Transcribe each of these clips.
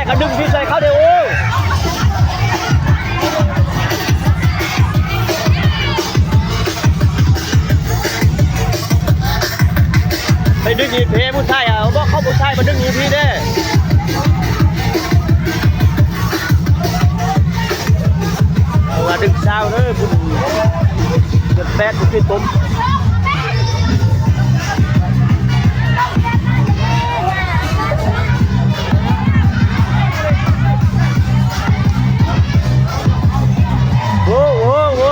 ກະດຶງທີ່ໃສ່ເຂົາເດ້ ໂອ້ ໄປດຶງອີກເພ ຜູ້ຊາຍ ເອົາ ບອກເຂົາຜູ້ຊາຍມາດຶງອີກພີເດ້. ເອົາວ່າດຶງຊາວເດີ ບຸນເດືອນແປດ ບຸນຕິດຕົມ. ໂອ້ ໂອ້ ໂອ້.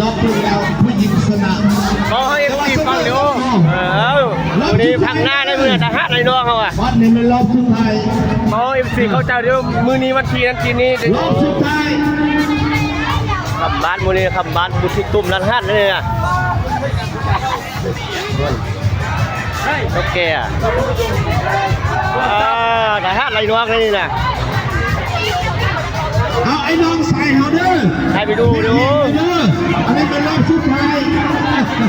ລັອກລົງແລ້ວ ຜູ້ຍິງຊະນະ ຂໍໃຫ້ເອັຟຊີຟັງເດີ. ເອີ ມື້ນີ້ພັກໜ້າໄດ້ມື້ນະ ທະຫານໄອ້ນ້ອງເຮົາອະ ວັນນີ້ແມ່ນລອບສຸດທ້າຍ ຂໍໃຫ້ເອັຟຊີເຂົ້າໃຈເດີ. ມື້ນີ້ວັນທີນັ້ນທີນີ້ ລອບສຸດທ້າຍ ຄຳບ້ານ ມື້ນີ້ຄຳບ້ານ ບຸດທິດຕຸມ ລະຫັດນີ້ນະ. ໂອເຄ ອ່າ ທະຫານໄລ່ນອກນີ້ນະ. ເອົາໄອ້ນ້ອງໃສ່ເຮົາເດີ ໃຫ້ໄປດູເດີ. ອັນນີ້ເປັນລອບສຸດທ້າຍ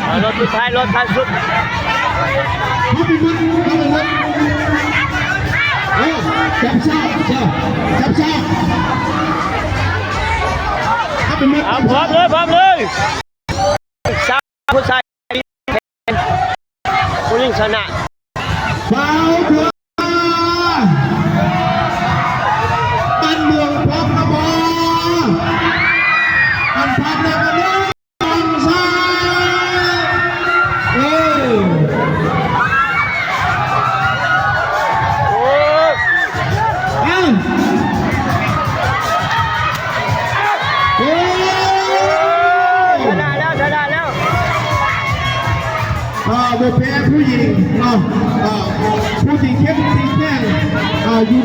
ເອົາ ລອບສຸດທ້າຍ ລອບທ້າຍສຸດ. ເຂົ້າໄປໝົດ ເຂົ້າໄປໝົດ. ເອີ ຈັບຊາກ ຈັບຊາກ ເຂົ້າໄປໝົດ. ເອົາ ພ້ອມເລີຍ ພ້ອມເລີຍ. ຜູ້ຊາຍ ຜູ້ຍິງຊະນະ ຟາວ ເພື່ອ ບ້ານເມືອງພ້ອມລະບໍ? ມັນພັດແລ້ວ ໜຶ່ງ ສອງ ສາມ ເອີ ໂອ້ ເອົ້າ ໂອ້ ຊະນະແລ້ວ ຊະນະແລ້ວ. ອ່າ ບໍ່ແພ້ຜູ້ຍິງເນາະ ອ່າ ຜູ້ທີ່ເຂັ້ມທີ່ແຂງ ອ່າ ຢູ່